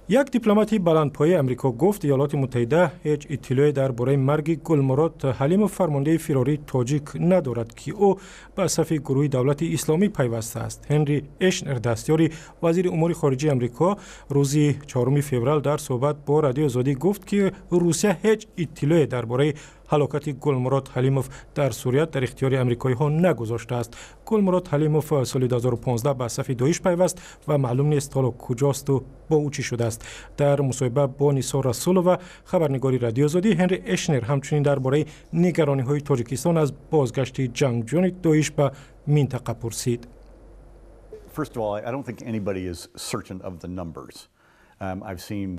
Як дипломати баландпояи Амрико гуфт, Иёлоти Муттаҳида ҳеҷ иттилоъе дар бораи марги Гулмурод Ҳалимов, фармондеҳи фирории тоҷик, надорад, ки ӯ ба сафи гурӯҳи Давлати Исломӣ пайвастааст. Ҳенри Эшнер, дастёри вазири умури хориҷии Амрико, рӯзи 4 феврал дар суҳбат бо Радиои Озодӣ гуфт, ки Русия ҳеҷ иттилоъе дар бораи ҳалокати Гулмурод Ҳалимов дар Сурия дар ихтиёри амрикоиҳо нагузоштааст. Гулмурод Ҳалимов соли 2015 ба сафи Доиш пайваст ва маълум нест, ҳоло куҷосту бо ӯ чӣ шудааст. Дар мусоҳиба бо Нисор Расулова, хабарнигори Радиои Озодӣ, Ҳенри Эшнер ҳамчунин дар бораи нигарониҳои Тоҷикистон аз бозгашти ҷангҷӯёни Доиш ба минтақа пурсид. First of all, I don't think anybody is certain of the numbers. I've seen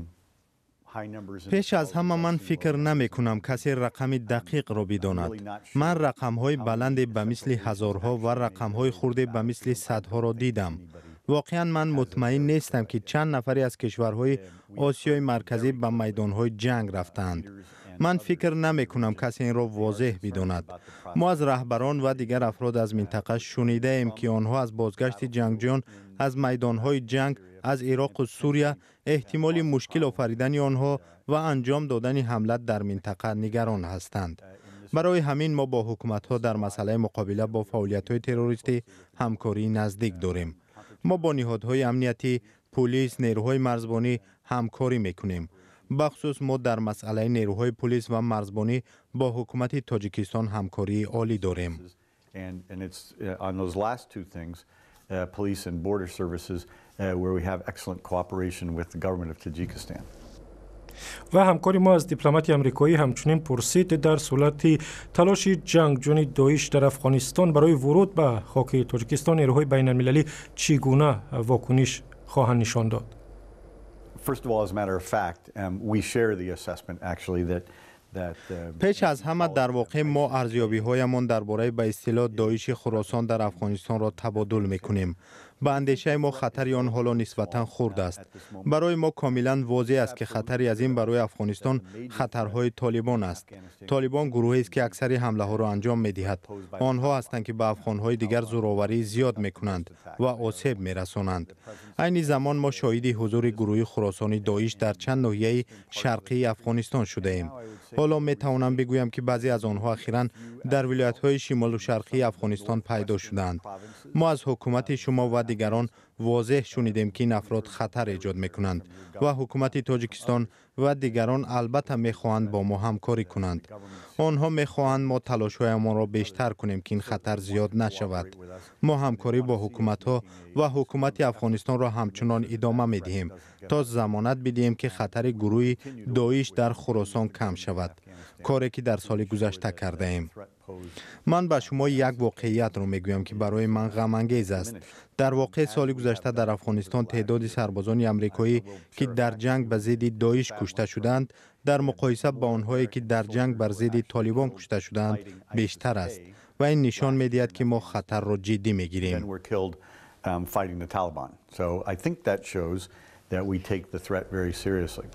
Пеш аз ҳама, ман фикр намекунам, касе рақами дақиқро бидонад. Ман рақамҳои баланде ба мисли ҳазорҳо ва рақамҳои хурде ба мисли садҳоро дидам. Воқеан, ман мутмаин нестам, ки чанд нафаре аз кишварҳои Осиёи Марказӣ ба майдонҳои ҷанг рафтаанд. Ман фикр намекунам, касе инро возеҳ бидонад. Мо аз раҳбарон ва дигар афрод аз минтақа шунидаем, ки онҳо аз бозгашти ҷангҷӯён аз майдонҳои ҷанг аз Ироқу Сурия, эҳтимоли мушкил офаридани онҳо ва анҷом додани ҳамла дар минтақа нигарон ҳастанд. Барои ҳамин мо бо ҳукуматҳо дар масъалаи муқобила бо фаъолиятҳои террористӣ ҳамкории наздик дорем. Мо бо ниҳодҳои амниятӣ, пулис, нерӯҳои марзбонӣ ҳамкорӣ мекунем. Бахусус мо дар масъалаи нерӯҳои пулис ва марзбонӣ бо ҳукумати Тоҷикистон ҳамкории олӣ дорем. Police and border services, where we have excellent cooperation with the government of Tajikistan. Ва ҳамкори мо аз дипломати амрикоӣ ҳамчунин пурсид, дар сурати талоши ҷангҷӯёни Доиш дар Афғонистон барои вуруд ба хоки Тоҷикистон нерӯҳои байналмилалӣ чӣ гуна вокуниш хоҳанд нишон дод. First of all, as a matter of fact, we share the assessment, actually, that Пеш аз ҳама, дар воқеъ, мо арзёбиҳоямон дар бораи ба истилоҳ Доиши Хуросон дар Афғонистонро табодул мекунем. Ба андешаи мо, хатари он ҳоло нисбатан хурд аст. Барои мо комилан возеҳ аст, ки хатари азим барои Афғонистон хатарҳои Толибон аст. Толибон гурӯҳест, ки аксари ҳамлаҳоро анҷом медиҳад. Онҳо ҳастанд, ки ба афғонҳои дигар зӯроварии зиёд мекунанд ва осеб мерасонанд. Айни замон мо шоҳиди ҳузури гурӯҳи Хуросони Доиш дар чанд ноҳияи шарқии Афғонистон шудаем. Ҳоло метавонам бигӯям, ки баъзе аз онҳо ахиран дар вилоятҳои шимолу шарқии Афғонистон пайдо шудаанд. Мо аз ҳукумати шумо ва дигарон возеҳ шунидем, ки ин афрод хатар эҷод мекунанд ва ҳукумати Тоҷикистон ва дигарон албатта мехоҳанд бо мо ҳамкорӣ кунанд. Онҳо мехоҳанд мо талошҳоямонро бештар кунем, ки ин хатар зиёд нашавад. Мо ҳамкорӣ бо ҳукуматҳо ва ҳукумати Афғонистонро ҳамчунон идома медиҳем, то замонат бидиҳем, ки хатари гурӯҳи Доиш дар Хуросон кам шавад, коре ки дар соли гузашта кардаем. Ман ба шумо як воқеиятро мегӯям, ки барои ман ғамангез аст. Дар воқеъ, соли гузашта дар Афғонистон теъдоди сарбозони амрикоӣ, ки дар ҷанг ба зидди Доиш кушта шуданд, дар муқоиса ба онҳое, ки дар ҷанг бар зидди Толибон кушта шуданд, бештар аст ва ин нишон медиҳад, ки мо хатарро ҷиддӣ мегирем. Fighting the Taliban. So I think that shows that we take the threat very seriously.